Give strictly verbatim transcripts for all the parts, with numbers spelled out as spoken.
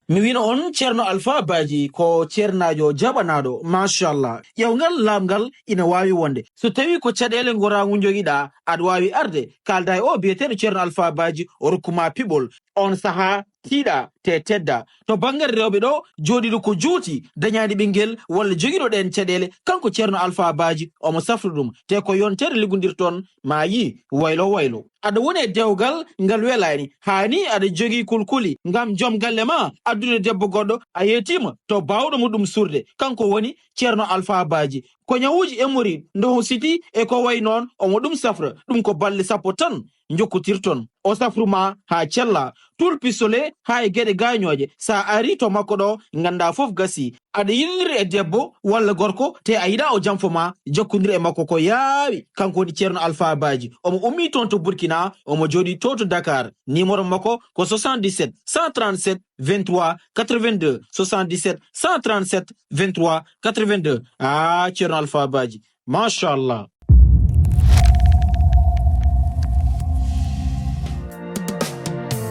Mi wino on Ceerno Alfaa Baaji ko ceernaajo jaɓanaaɗo, machallah. Ƴeewngal laaɓngal ina waawi wonde. So tawii ko caɗeele ngoraagu njogiɗaa, aɗa waawi arde, kaalda e o biyeteeɗo Ceerno Alfaa Baaji, o rokku ma piɓol. On sahaa, tiiɗa, te tedda. To banngal rewɓe ɗo, jooɗiiɗo ko juuti, dañaani ɓinngel, walla jogiiɗo ɗeen caɗeele, kanko Ceerno Alfaa Baaji, omo safra ɗum. Te ko yontere liggondirton, ma yii, waylo waylo. Aɗa woni e dewgal ngal welaani, haa ni aɗa jogii kulkuli ngam joom galle ma addude debbo goɗɗo, a yeetiima to baawɗo mo ɗum suurde, kanko woni Ceerno Alfaa Baaji. Ko ñawuuji hémorroïde, ndoho siti e ko wayi noon, omo ɗum safra. Ɗum ko balɗe sappo tan njokkotirton. O safru ma haa cella, tul pistolet haa e geɗe gaañooje. So a arii to makko ɗo, nganndaa fof gasii. Aɗa yiɗindiri e debbo walla gorko, te a yiɗaa o janfo ma, jokkondir e makko ko yaawi. Kanko woni Ceerno Alfaa Baaji. Omo ummii toon to Burkina, omo jooɗii to to Dakar. Numéro makko ko soixante-dix-sept, cent trente-sept, vingt-trois, quatre-vingt-deux, soixante-dix-sept, cent trente-sept, vingt-trois, quatre-vingt-deux. Ah, Ceerno Alfaa Baaji. Machallah.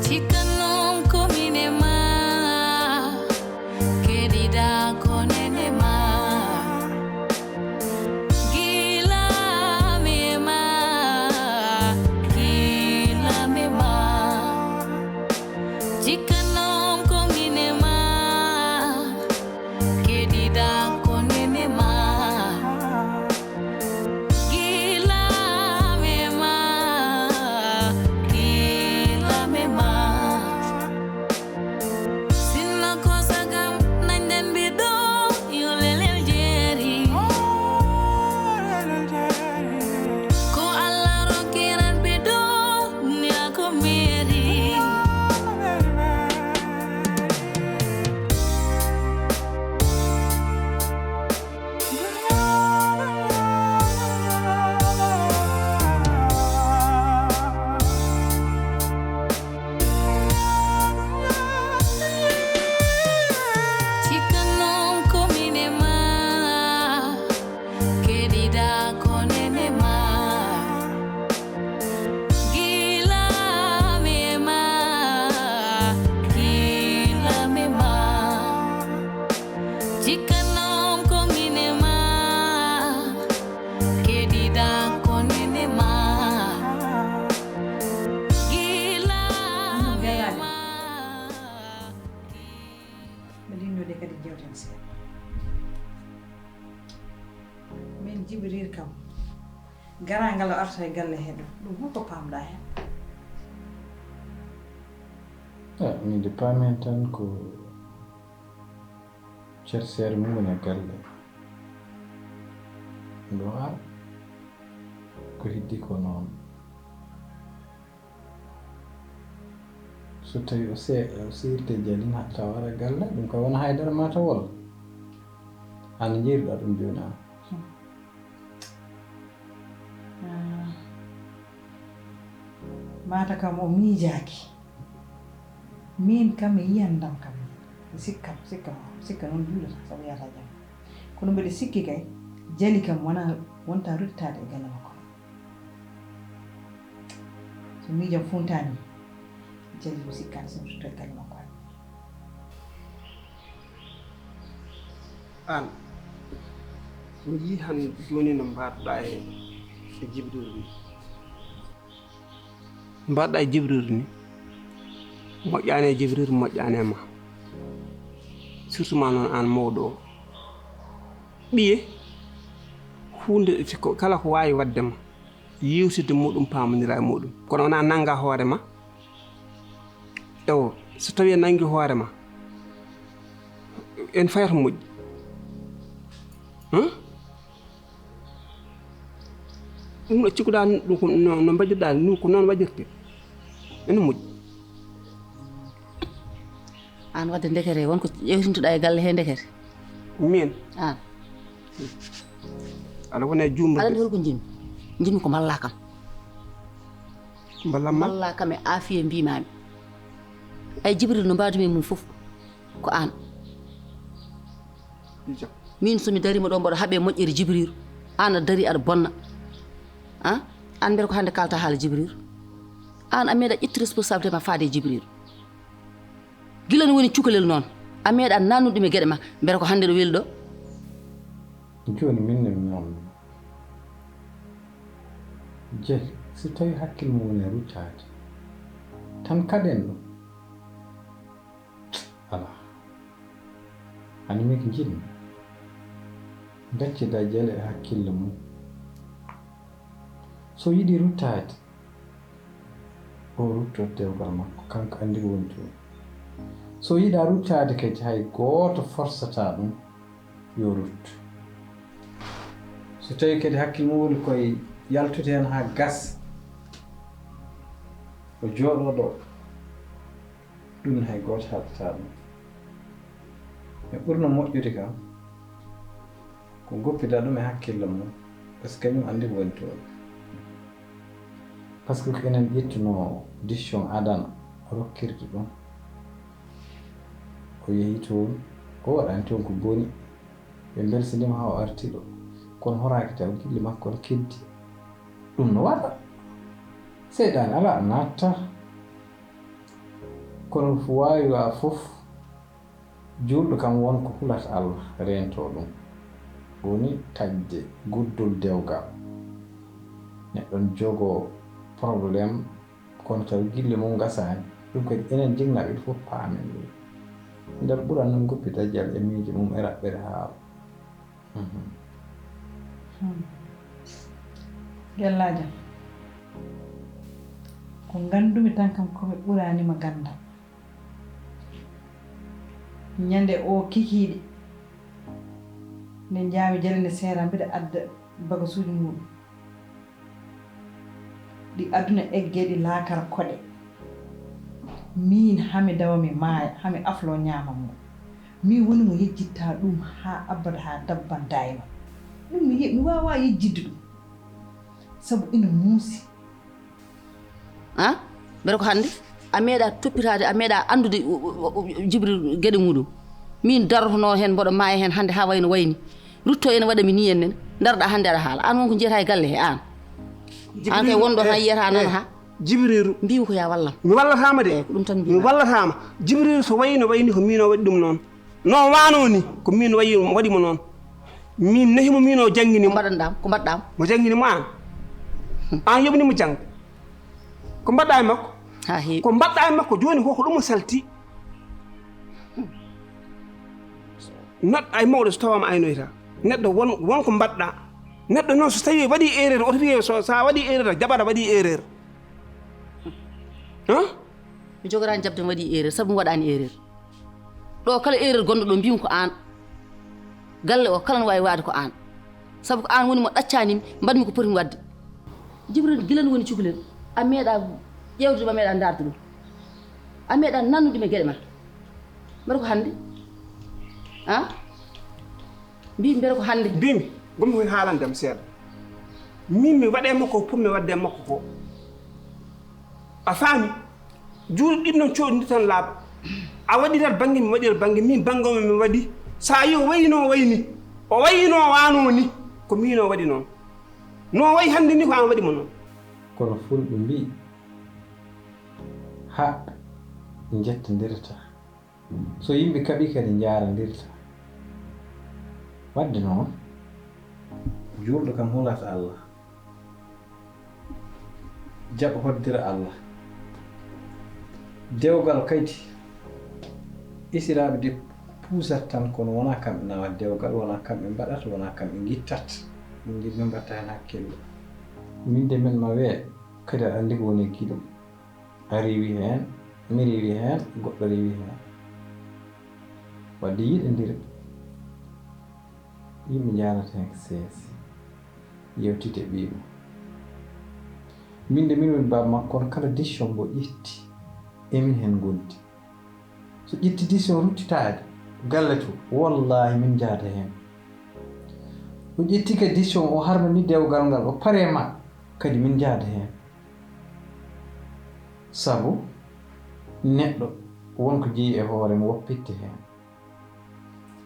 Cikkannoon ko min e ma, keɗiɗa ko nene ma. Gila mi e ma, gila mi e ma. Cikkannoon ko min e ma, keɗiɗa ko nene ma. Gila mi e ma, gila mi e ma. Sinno ko sagam, nañden mbiɗo yo lelel jeeri. Ko Allah rokkiran mbiɗo, ni ko meeri. Cikkannoon ko min e ma, keɗiɗa ko nene ma. Gila mi e ma, gila mi e ma. Cikkannoon ko min e ma, keɗiɗa ko nene ma. Gila mi e ma. Mbeɗa yiɗnoo de kadi jewten seeɗa. Min Jibril kam, garaa ngal o arta e galle hee ɗo, ɗum holko paamɗaa heen? Ah, min de paami heen tan ko cerseere mum woni e galle. Ɗum ar ko heddi ko noon. So tawii o see-, o seerti e Jali, hatta o ara galle, ɗum kam wona haydara, mataw walla? Aan njeeriɗaa ɗum jooni aan? Hmm. Ah. Mata kam o miijaaki. Miin kam mi yiyan ndam kam. Mi sikka, sikka, sikka noon juulata, sabu yahata jam. Kono mbeɗa sikki kay, Jali kam wona, wonta ruttitaade e galle makko. So miijam funtaani, Jali mi sikkaani so mi ruttoyat galle makko hannde. Aan, mi yii han jooni no mbaɗɗaa e, e Jibril ni. Mbaɗɗaa e Jibril ni. Moƴƴaani e Jibril, moƴƴaani e ma. Surtout ma noon aan mawɗo o. Ɓiye, huunde, ko, kala ko waawi waɗde ma, yewtidde muɗum, paamondira e muɗum. Kono wonaa nannga hoore ma. Ewo, so tawii a nanngi hoore ma, en fayat moƴƴi. Hum? Ɗum ɗo cikkuɗaa ɗum ko no, no mbaɗirɗaa ni, ko noon waɗirte. Ene moƴƴi. Aan wadde ndekete won ko ƴeewtintoɗaa e galle hee ndekete? Miin? Aan. Aɗa wona e juumde. Aɗa anndi holko njiɗmi? Njiɗmi ko mballaa kam. Mballaa ma? Mballaa kam e aafiya mbiimaami. Ay Jibril no mbaadumi e mum fof ko aan. Miin so mi dariima ɗo mboɗo haɓe moƴƴere Jibril, aan a darii aɗa bonna. Ah? Aan mbiyata ko hannde kaalta haala Jibril? Aan a meeɗa ƴettu responsabilité ma faade e Jibril. Gila no woni cukalel noon, a meeɗa naannude ɗum e geɗe ma. Mbele ko hannde ɗo weli ɗo? Jooni min ne mi noon. Jel, si tawi hakkille mum woni e ruttaade, tan kaɗen ɗum. Alaa. Hani min ko njiɗmi. Gaccida Jel e hakkille mum. So yiɗi ruttaade, o rutto dewgal makko, kanko anndi ko woni toon. So yiɗaa ruttaade kadi, hay gooto forsataa ɗum yo ruttu. So tawii kadi hakkille mum woni koye yaltude heen haa gasa, o jooɗoo ɗo, ɗum hay gooto haɗataa ɗum. E ɓurno moƴƴude kam, ko goppida ɗum e hakkille mum, par ce que kañum anndi ko woni toon. Par ce que ko enen ƴettunoo décision adana rokkirde ɗum. O yehi toon, o waɗani toon ko boni. Ɓe mbelsindiima haa o arti ɗo. Kono horaaki taw giɗli makko no keddi. Ɗum no waɗa. Seyɗaani alaa ɗo naatta. Kono ko waawi waa fof, juulɗo kam won ko hulata Allah, reentoo ɗum. Woni taƴde guddol dewgal. Neɗɗo ne jogoo problème, kono tawi giɗli mum ngasaani. Ɗum kadi enen jinnaaɓe il faut paamen ɗum. Nder ɓuran noon goppita Jal e miijo mum e raɓɓere haala. Mhm. Hmm. Gellaajo, ko nganndumi tan kam ko mi ɓuraani ma ganndal. Ñande o kikiiɗe, nde njaami Jale nde seera, mbiɗa adda bagasuuji muɗum. Ɗi aduna eggee, ɗi laakara koɗe. Miin, hami dawa mi maaya, hami afloo ñaama mo. Miin woni mo yejjittaa ɗum haa abada, haa dabban daayima. Ɗum mi ye-, mi waawaa yejjitde ɗum. Sabu ina muusi. An? Mbele ko hannde? A meeɗaa toppitaade, a meeɗaa anndude, o, o, o, o, Jibril geɗe muɗum. Miin darotonoo heen, mboɗo maaya heen hannde haa wayno wayni. Rutto ene waɗa mi nii en nen. Ndaroɗaa hannde aɗa haala. Aan won ko njiyataa e galle he aan. Aan kay wonɗo tan yiyata nana ha. Jibriiru. Mbiimi ko yaa wallam. Mi wallataama de. Eey, ko ɗum tan mbiimi. Mi wallataama. Jibriiru so wayi no wayni ko miin o waɗi ɗum noon. No waano ni ko miin wayi, waɗi mo noon. Miin nehi mo miin o janngini mo. Ko mbaɗanɗaa mo? Ko mbaɗɗaa mo? Mo janngini mo aan. Aan yoɓni mo janngo. Ko mbaɗɗaa e makko? Haa heewi. Ko mbaɗɗaa e makko jooni ko, ko ɗum o salti. Noɗɗa e mawɗo so tawaama aynoyta. Neɗɗo won, won ko mbaɗɗaa. Neɗɗo noon so tawii waɗii erreur, oto wiyee so, so a waɗii erreur, jaɓata waɗii erreur. Hã? Mi jogoraani jaɓde mi waɗii erreur, sabu mi waɗaani erreur. Ɗo kala erreur gonɗo ɗo, mbiimi ko aan. Galle o kala no waawi waade ko aan. Sabu ko aan woni mo ɗaccaani mi, mbaɗmi ko poti mi waɗde. Jibril, gila no woni cukalel, a meeɗaa ƴeewde ɗum, a meeɗaa ndaarde ɗum. A meeɗaa nannude mi e geɗe ma. Mbaɗa ko hannde? Hã? Mbi mbele ko hannde? Mbimi, ngonmi koye haalande am seeɗa. Min mi waɗa e makko ko potmi waɗde e makko ko. A faami? Juuɗe ɗiɗi noon cooɗndi tan laaɓa. A waɗirat bannge, mi waɗirat bannge, min bannge o mi waɗi. So a yi o wayi no o wayi ni, o wayi no o waano ni, ko miin o waɗi noon. No o wayi hannde ni ko aan waɗi mo noon. Kono fulɓe mbii, ha njettondirta. So yimɓe kaɓii kadi njaarondirta. Waɗde noon, juulɗo kam hulata Allah, jaɓa hoddira Allah. Dewgal kadi, isiraaɓe de puusat tan, kono wonaa kamɓe nawata dewgal, wonaa kamɓe mbaɗata, wonaa kamɓe ngittat. Ɗum njiɗmi mbatta heen hakkille. Min de men ma wee kadi aɗa anndi ko woni e giɗo. A riiwi heen, mi riiwi heen, goɗɗo riiwi heen. Wadde yiɗondire, yimɓe njaarata heen ko seesi, yewtite ɓiy mum. Min de min woni baaba makko, kono kala décision mbo ƴetti, emin heen ngondi. So ƴetti décision ruttitaade galle to, wallaahi min njaada heen. O ƴetti kadi décision, o harmini dewgal ngal, o pare ma, kadi min njaada heen. Sabu neɗɗo won ko jeyi e hoore mum, woppitte heen.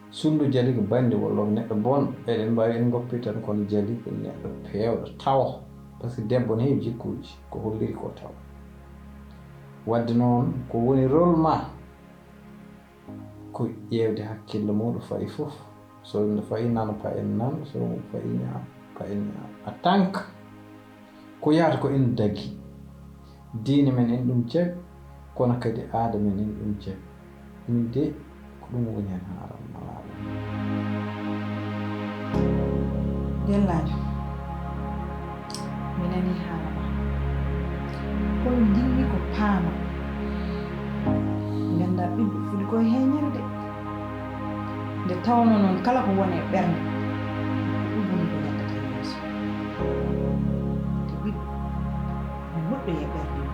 Sunndu Jali ko banndi walla ko neɗɗo bonɗo, eɗen mbaawi en ngoppita tan, kono Jali ko neɗɗo peewɗo tawo, par ce que debbo ne heewi jikkuuji, ko holliri ko tawo. Waɗde noon, ko woni rôle ma, Ko ƴeewde hakkille muuɗum fayi fof. So no fayi nano, payen nano, so fayi ñaamo, payen ñaamo. A tank ko yahata ko ene dagi. Diine men ene ɗum jaɓi, kono kadi aada men ene ɗum jaɓi. Min de, ko ɗum woni heen haaram malaaɗo. Dellaajo, mi nanii haala ma. Kono njiɗmi ko paama. Nganndaa ɓiɗɗo foti ko e heeñere de. Nde tawnoo noon kala ko woni e ɓernde, ko ɗum woni ko ñaddata e yeeso. Te ɓiɗɗo, no woɗɗoyi e ɓernde mum.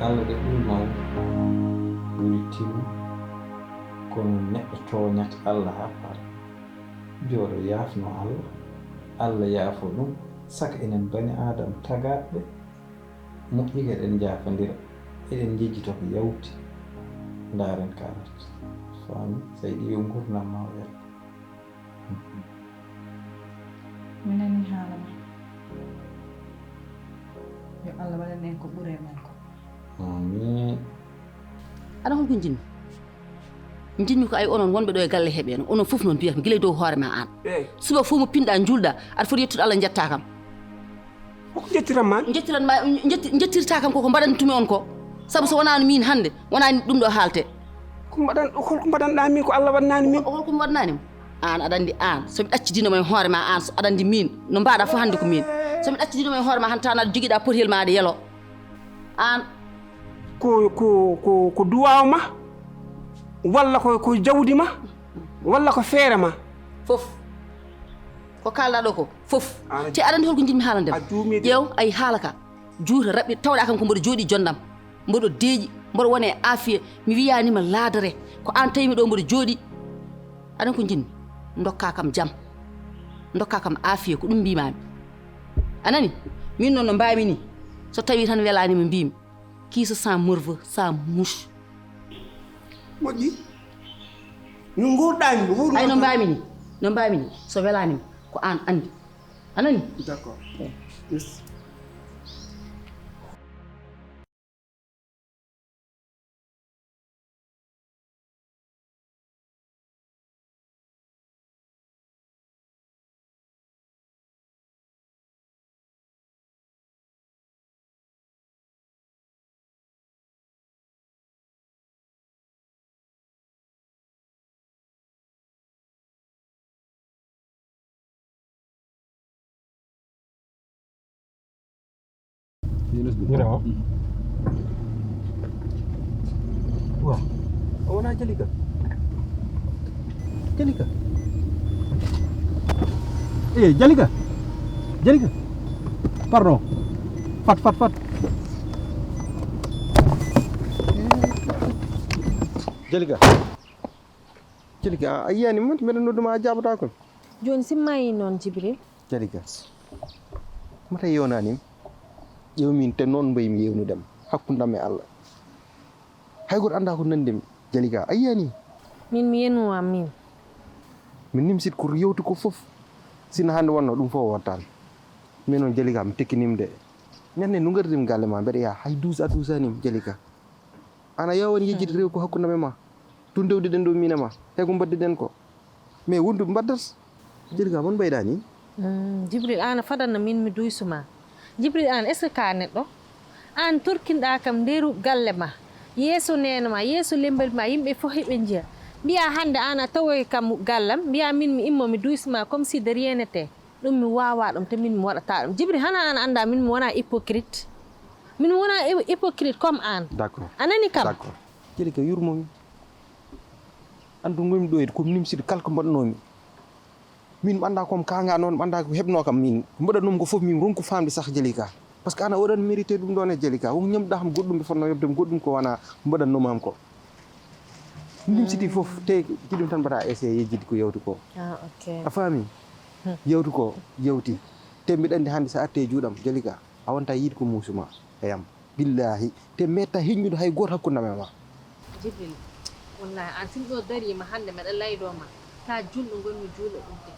Allah de ɓuri mawɗo, ɓuri tinu, kono neɗɗo tooñat Allah haa fara. Jooɗo yaafno Allah, Allah yaafo ɗum, saka enen bani Aadama tagaaɓe, moƴƴi ko eɗen njaafondira, eɗen njejjito ko yawti, ndaaren ko arata. Faami, seydi yo nguurndam ma o yaltu. Mi nanii haala ma. Yo Allah waɗan en ko ɓuri e men ko. Amiin. Aɗa hol ko njiɗmi? Njiɗmi ko ay onon wonɓe ɗo e galle heɓe en, onon fof noon mbiyatmi gila e dow hoore ma aan. Eey. Suba fof mo pinɗa, njuulɗa, aɗa foti yettude Allah, njetta kam. Ko njettiran ma? Njettiran ma, njetti-, njettirta kam koko mbaɗantumi on ko. Sabu so wonaano miin hannde, wonaani ɗum ɗo haalte. Ko mbaɗan-, hol ko mbaɗanɗaa min ko Allah waɗnaani min? Hol ko mi waɗnaani mo? Aan aɗa anndi aan, so mi ɗaccidino ma e hoore ma aan, so aɗa anndi min, no mbaɗa fof hannde ko min. So mi ɗaccidino ma e hoore ma hannde, tan aɗa jogiɗa potel ma aɗa yelo. Aan. Ko, ko, ko, ko duwaaw ma, walla ko, ko jawdi ma, walla ko feere ma? Fof. Ko kaalɗa ɗo ko, fof. Aan a te aɗa anndi hol ko njiɗmi haalande ma? A juumii de. Ƴeew, ay haala ka. Juuta, raɓɓi, tawɗa kam ko mboɗo jooɗi jonɗam. Mboɗo deeƴi, mboɗo wona e aafiya. Mi wiyaani ma laadere. Ko aan tawi mi ɗo mboɗo jooɗi. Aɗa anndi ko njiɗmi? Ndokka kam jam. Ndokka kam aafiya, ko ɗum mbimami. A nani? Min noon no mbami ni. So tawi tan welaani mo mbimi. Qui se sent morveux, sent mouche. Moƴƴi. No nguurɗaami, no wuurno. Ay, no tan. Mbami ni. No mbami ni. So welaani ma, ko aan anndi. A nani? D'accord. Eh. Merci. Yunus bi. Ñu ne waaw. Waaw. O wonaa Jalika. Jalika. Eh, Jalika. Jalika. Pardon. Fat, fat, fat. Jalika. Jalika, a, a yiyaani mo, mbeɗa noddu ma, a jaabataa kon. Jooni, si maayi noon, Jibril? Jalika, mata yewnaani mi. Ƴeew min te noon mbayi mi yewnude ma. Hakkunde am e Allah. Hay gooto anndaa ko nanndi mi. Jalika, a yiyaani? Min mi yenuwa min. Min nimsit ko yewti ko fof. Sinno hannde wonno ɗum fof wattaani. Min noon Jalika, mi tekkiniima de. Ñande ndu ngardim galle ma, mbeɗa yaha hay duus a duusaani mi, Jalika. Aan a yaawaani yejjitde rewi ko hakkunde am e ma. Ɗum ndewduɗen ɗo min e ma. He ko mbaɗduɗen ko. Mais wonduɓe mbaɗdat. Jalika, mon mbayɗa ni? Mm, Jibril, aan a fadanno min mi duysu ma. Jibril, aan, est-ce que ka neɗɗo? Aan torkinɗa kam nderu galle ma. Yeeso neene ma, yeeso lembel ma, yimɓe fof heɓe njiya. Mbiya hannde aan a tawoyi kam gallam, mbiya min mi immo mi duysu ma comme si de rien n'était. Ɗum mi waawaa ɗum, te min mi waɗataa ɗum. Jibril, hana aan anndaa min mi wonaa hypocrite? Min mi wonaa hy-, hypocrite comme aan. D'accord. A nani kam? D'accord. Jalika, yurmo mi. Anndu ngoymi ɗo e ko mi nimsiɗo kala ko mbaɗnoomi. Min mi anndaa ko mi kaanga noon, mi anndaa ko heɓnoo kam min. Ko mbaɗanoomi ko fof min ronku faamde sah, Jalika. Parce que aan a waɗaani mérité ɗum ɗoon e Jalika. Won ñamɗa kam goɗɗum ɓe fotnoo yoɓde mi goɗɗum ko wonaa ko mbaɗanoomi kam ko. Ɗum siti fof, te jiɗum tan mbaɗa essayé yejjitde ko yawti ko. Ah, ok. A faami? Hmm. Yawti ko, yawti. Te mbiɗa anndi hannde so arti e juuɗam, Jalika, a wonta yiide ko muusu ma e am. Billaahi. Te metta heññude hay gooto hakkunde am e ma. Jibril, wallaahi, aan, si mi ɗo dariima hannde, mbeɗa laydoo ma. Ka julɗo ngonmi juula ɗum te.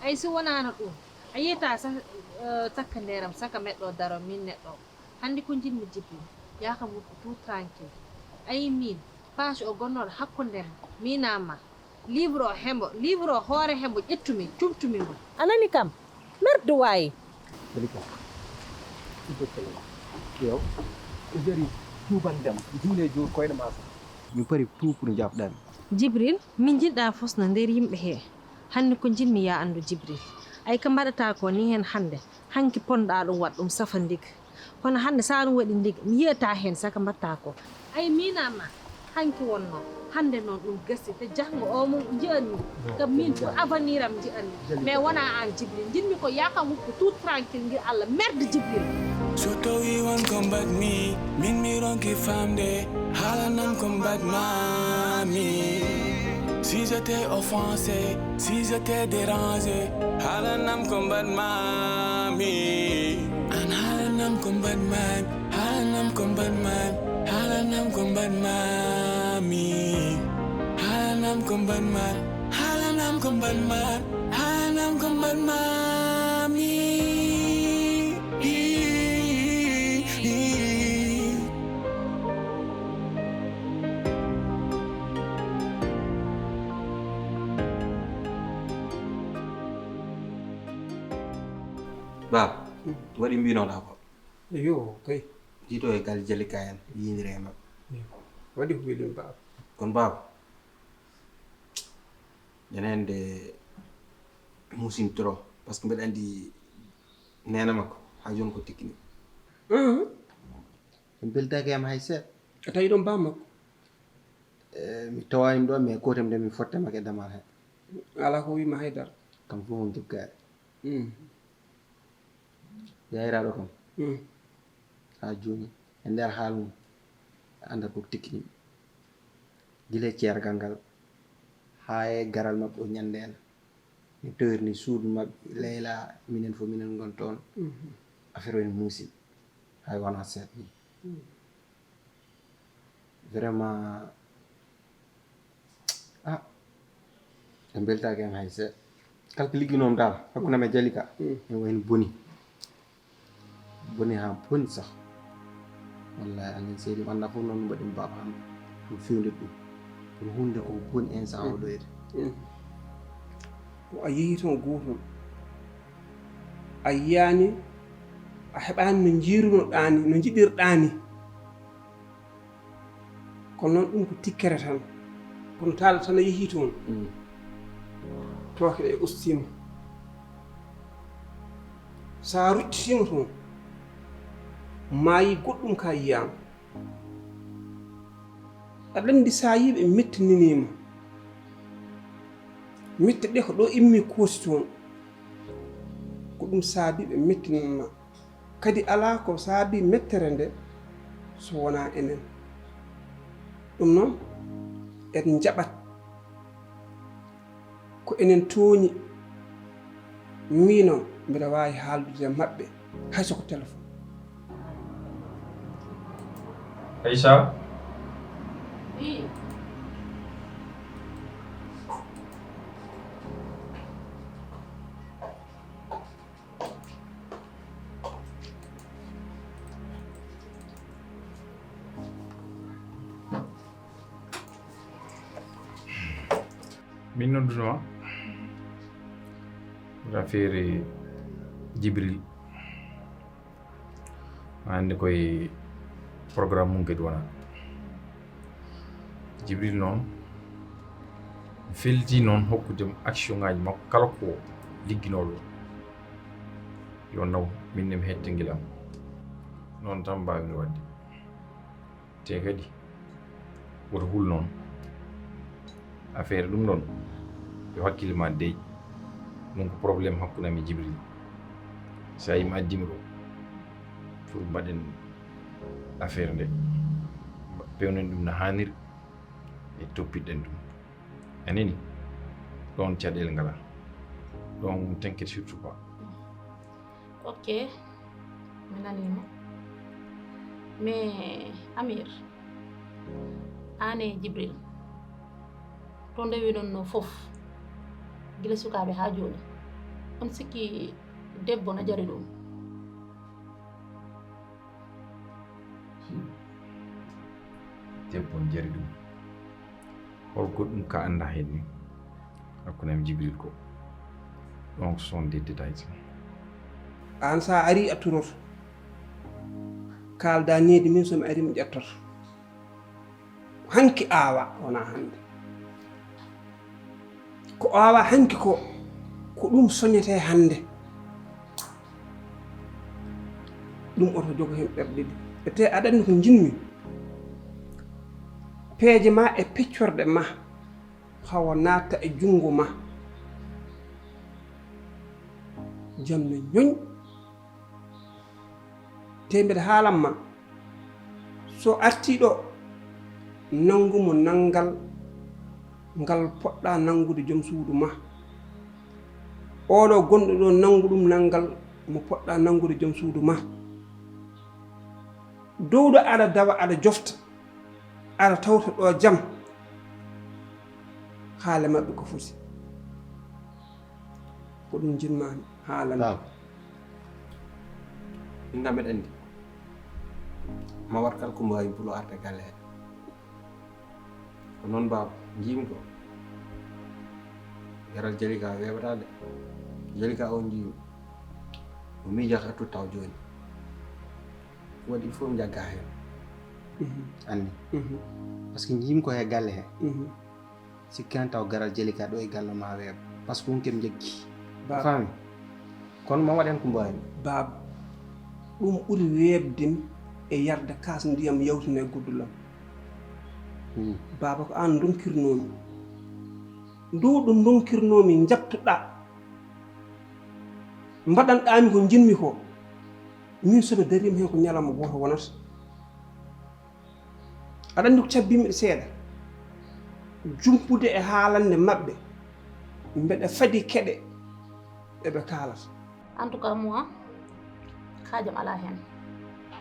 Ay, si wonaano ɗum, a yiyata sah, eh, takkandeeram saka meɗɗo daro min neɗɗo. Hannde ko njiɗmi Jibril, yaha kam wuttu tout tranquille. Ayi min, paas o gonnooɗo hakkunde am, miinaa ma. Livre o hembo, livre o hoore hembo ƴettumi, cumtumi mo. A nani kam? Merde waayi. Malika, il faut que yow, o jari tuubandem, juule jour koyɗe ma sa. Mi pari tout pour jaaɓɗaami. Jibril, min njiɗɗaa fos no nder yimɓe hee. Hannde ko njiɗmi yaa anndu Jibril. Ay ka mbaɗataa ko ni heen hannde, hanki ponɗaa ɗum waɗ ɗum safa ndig. Kono hannde so a ɗum waɗi ndig, mi yiyataa heen saka mbaɗtaa ko. Ay miinaa ma, hanki wonno, hannde noon ɗum gasi, te jahngo o mo nji'anmi, kam min ko avenir am nji'anmi. Mais wonaa aan Jibril, njiɗmi ko yaa kam woppu tout tranquille ngir Allah, merde Jibril. So tawi won ko mbaɗmi, min mi ronki famde, haalanam ko mbaɗmami. Si j'étais offensé, si j'étais dérangé, haalanam ko mbaɗmami. An haalanam ko mbaɗmami, haalanam ko mbaɗmami, haalanam ko mbaɗmami. Haalanam ko mbaɗmami, haalanam ko mbaɗmami, haalanam ko mbaɗmami. Baaba, waɗi mbinoɗaa ko? Yo, kay. Jiito e gal Jalika en, yiyindira e maɓɓe. Yo, waɗi ko weli baaba. Kono baaba, enen de musin trop, parce que mbeɗa anndi neene makko, haa jooni ko tikkini. Mhm. En mbeltaaki e am hay seeɗa. A tawi ɗon baa makko? Eh, mi tawaani ɗo, mais kotem de mi fottama ke damal he. Alaa ko wiima hay dara. Kam fof on joggaade. Mm. Yayraɗo kam. Mm. Haa jooni, e nder haala mum, a anndat ko tikkini. Gila e ceergal ngal, haa e garal maɓɓe o ñannde en. Mi tawirni suudu maɓɓe, Leyla, minen fof minen ngon toon. Mhm. Affaire o ene muusi. Hay wonaa seeɗa ni. Mm. Vraiment, ah, ɓe mbeltaaki en hay seeɗa. Kala ko ligginoo-mi daal, hakkunde am e Jalika, mm, ene wayno boni. Boni haa boni sah. Wallahi, Allah seedi, mi anndaa fof noon mbaɗi mi baaba am, mi fewndita ɗum. Kono huunde ko boni en sah, mm, oɗo ede. Mm. Ko a yehi toon gootum, a yiyaani, a heɓaani no njiirunoɗaa ni, no njiɗirɗaa ni. Kono noon ɗum ko tikkere tan. Kono taala tan a yehii toon. Mm. Tooke ɗe ustiima. So a ruttitiima toon, maayi goɗɗum ka yiyaama. Aɗa anndi so a yii ɓe mettininiima. Mette ɗe ko ɗo immi koosi toon. Ko ɗum saabi ɓe mettinanma. Kadi alaa ko saabi mettere nde so wonaa enen. Ɗum noon, en njaɓat ko enen tooñi. Miin noon, mbiɗa waawi haaldude e maɓɓe, hay so ko telefon. Aïcha? Oui. Min nodduno ma pour affaire Jibril. A anndi koye programme mum kadi wona. Jibril noon, mi fellitii noon hokkude mo action ngaaji makko kala ko ligginooɗo. Yo naw, min ne mi hettengel am. Noon tan mbaawmi waɗde. Te kadi, woto hul noon. Affaire ɗum ɗon, yo hakkille ma deeƴ. Ɗum ko problème hakkunde am e Jibril. So a yii mi addiima ɗo, pour mbaɗen affaire nde, pewnen ɗum no haaniri, e toppitɗen ɗum. A nani? Ɗoon caɗeele ngalaa. Ɗoon, t'inquiète surtout pas. Ok, mi nanii ma. Mais Amir, aan e Jibril, to ndewiɗon no fof, gila sukaaɓe haa jooni, on sikki debbo no jari ɗum? Hmm. Debbo on jari ɗum. Hol goɗɗum ka annda hen ni? Hakkunde am Jibril ko. Donc, ce sont des détails. An sa ari a turoto. Kaalda needi min so mi ari mi ƴettoto. Hanki aawa wona hannde. Ko aawa hanki ko, ko ɗum soñete hannde. Ɗum oto jogo heen ɓerɗe ɗiɗi. E te aɗa anndi ko njiɗmi. Peeje ma e peccorɗe ma hawa naata e junngo ma. Jam ne ñoñ. Te mbeɗa haalan ma, so artii ɗo, nanngu mo nanngal ngal poɗɗa nanngude joom suudu ma. Oɗo gonɗo ɗo, nanngu ɗum nanngal mo poɗɗa nanngude joom suudu ma. Dowɗo aɗa dawa, aɗa jofta, aɗa tawta ɗo jam. Haala maɓɓe ko foti. Ko ɗum njiɗmaami haalande. Baaba. Min kam mbeɗa anndi. Ma war kala ko mbaawi pulo arde galle he. Ko noon baaba, njiimi ko. Garal Jalika weeɓataa de. Jalika o njiimi. O miijata tout taw jooni. Ko waɗi il faut mi jagga heen. Mhm. Anndi. Mhm. Parce que njiimi ko he galle he. Mhm. Sikkani taw garal Jalika ɗo e galle ma weeɓa. Parce que ɗum keɓe jaggi. Baaba. Faami? Kono ma waɗen ko mbaawi. Baaba, ɗum ɓuri weeɓde mi e yarde kaas ndiyam yawtina e goddul am. Hmm. Baaba, ko aan ndonkirnoomi. Ndu ɗo ndonkirnoomi njaɓtuɗaa. Mbaɗanɗaami ko njiɗmi ko. Min so mi dariima heen ko ñalawma gooto wonata. Aɗa anndi ko cabbi mi seeɗa? Jumpude e haalande maɓɓe, mbeɗa fadi keɗe ɗe ɓe kaalata. En tout cas, moi, haajam alaa heen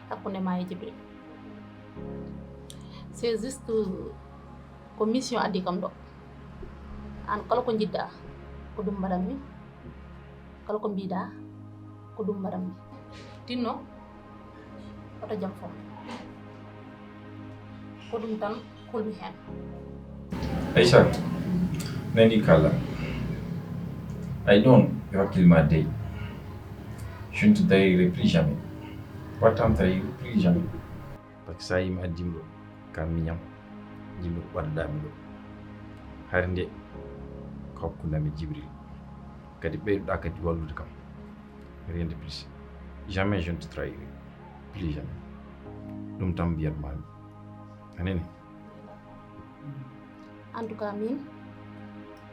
hakkunde ma e Jibril. C'est juste ko mission addi kam ɗo. Aan kala ko njiɗɗa, ko ɗum mbaɗanmi. Kala ko mbiɗa, ko ɗum mbaɗanmi. Tinno, oto jam fo. Ko ɗum tan kulmi heen. Aïcha, nani kala. I don't, yo hakkil ma dey. Je ne te trahirai plus jamais. Pourtant, trahirai plus jamais. Parce que so a yii mi addiima ɗo, ka miñam, njiɗmi ko ɓadduɗaa mi ɗo. Hari nde, ko hakkunde am e Jibril. Kadi ɓeyduɗaa kadi wallude kam. Rien de plus. Jamais je ne te trahirai. Plus jamais. Ɗum tan mbiyatmaa mi. A nani? En tout cas, min,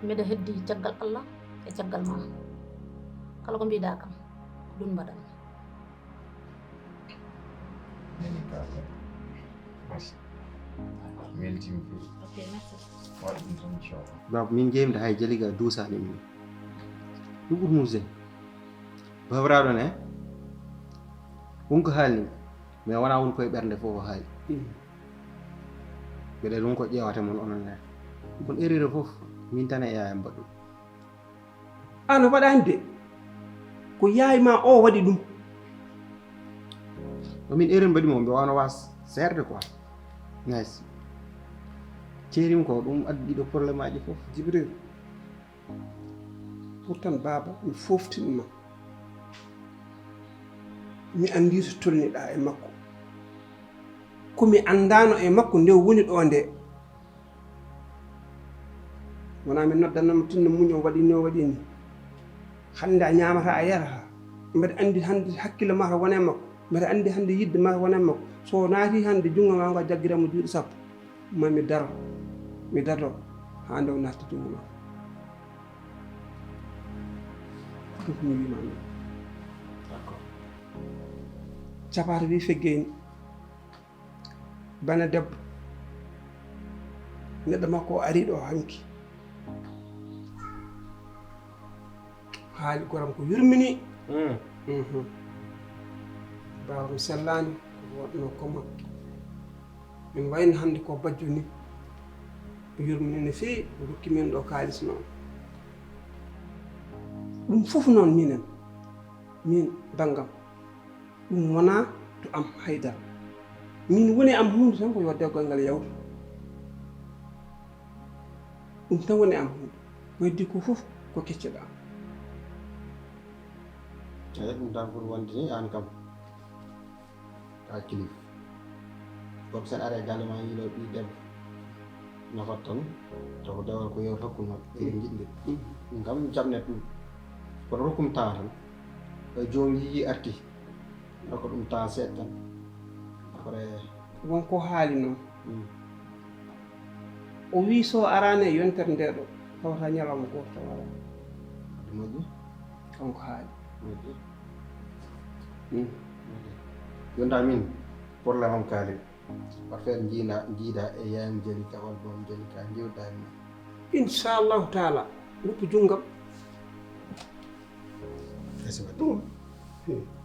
mbeɗa heddi caggal Allah e caggal ma. Kala ko mbiɗa kam, ko ɗum mbaɗanmi. Nani ka. Merci. Weltima feewi. Ok, merci. Waɗ ɗum tan, inchallah. Baaba, min jeeyimde hay Jaliga duusaani min. Ɗum ɓuri muusde. Baabiraaɗo ne, won ko haalni, mais wonaa won koye ɓernde fof o haali. Mm. Mbeɗa ɗum ko ƴeewata mon onon ne. Kon erreur fof, min tan e yaayam mbaɗɗo. An a waɗaani de. Ko yaay ma o waɗi ɗum. Ko min erreur mbaɗi mo, mbe wano was seerde quoi. Nice. Ceerim ko ɗum addi ɗiɗo problème aji fof. Jibril. Pourtant baaba mi foftin ma. Mi anndi to tolniɗaa e makko. Ko mi anndaano e makko nde woni ɗo nde. Wonaa mi noddanno mo tinno muñ o waɗi ni o waɗi ni. Hannde a ñaamata a yarata. Mbeɗa anndi hannde hakkille ma to wona e makko. Mbeɗa anndi hannde yiɗde ma to wona e makko. So o naati hannde junngo ma ngo a jaggiran mo juuɗe sappo. Ma mi daro. Mi dado haa nde o natta junngo ma. Ɗum ko mi wiima ɗum. D'accord. Capaata wi feggeyni. Bana debbo, neɗɗo makko o ari ɗo hanki. Haali goram ko yurmini. Mm. Mhm. Baaba mi sellaani, ko waɗno koma. Min wayno hannde ko bajjo ni. Yurmini no feewi, o rokki min ɗo kaalis noon. Ɗum fof noon minen, min banngam. Ɗum wonaa to am haydara. Min woni am huunde tan ko yo deggol ngal yawtu. Ɗum tan woni am huunde. Ko heddi ko fof ko kecceɗaa. Eyi, ɗum tan ɓuri wonde ni aan kam a kilif. Kono sen are galle ma yiilo ɓi debbo nafat tan taw dewal ko yewta hakkunde maɓɓe eɗen jiɗde ɗum kam jamnet ɗum. Kono rokkum temps tan ɓay joom yii arti rokka ɗum temps seeɗa tan. Après Won ko haali noon. O wii so araani e yontere ndee ɗo tawata ñalawma gooto tan ara. Moƴƴi. Kanko haali. Moƴƴi. Yonta min problème am kaali. Parfait jiida jiida e yayam jeli ka wal bom jeli ka jiwda e ma. Inchallahu taala. Ruppu junngam. Kasi wadde. Ɗum.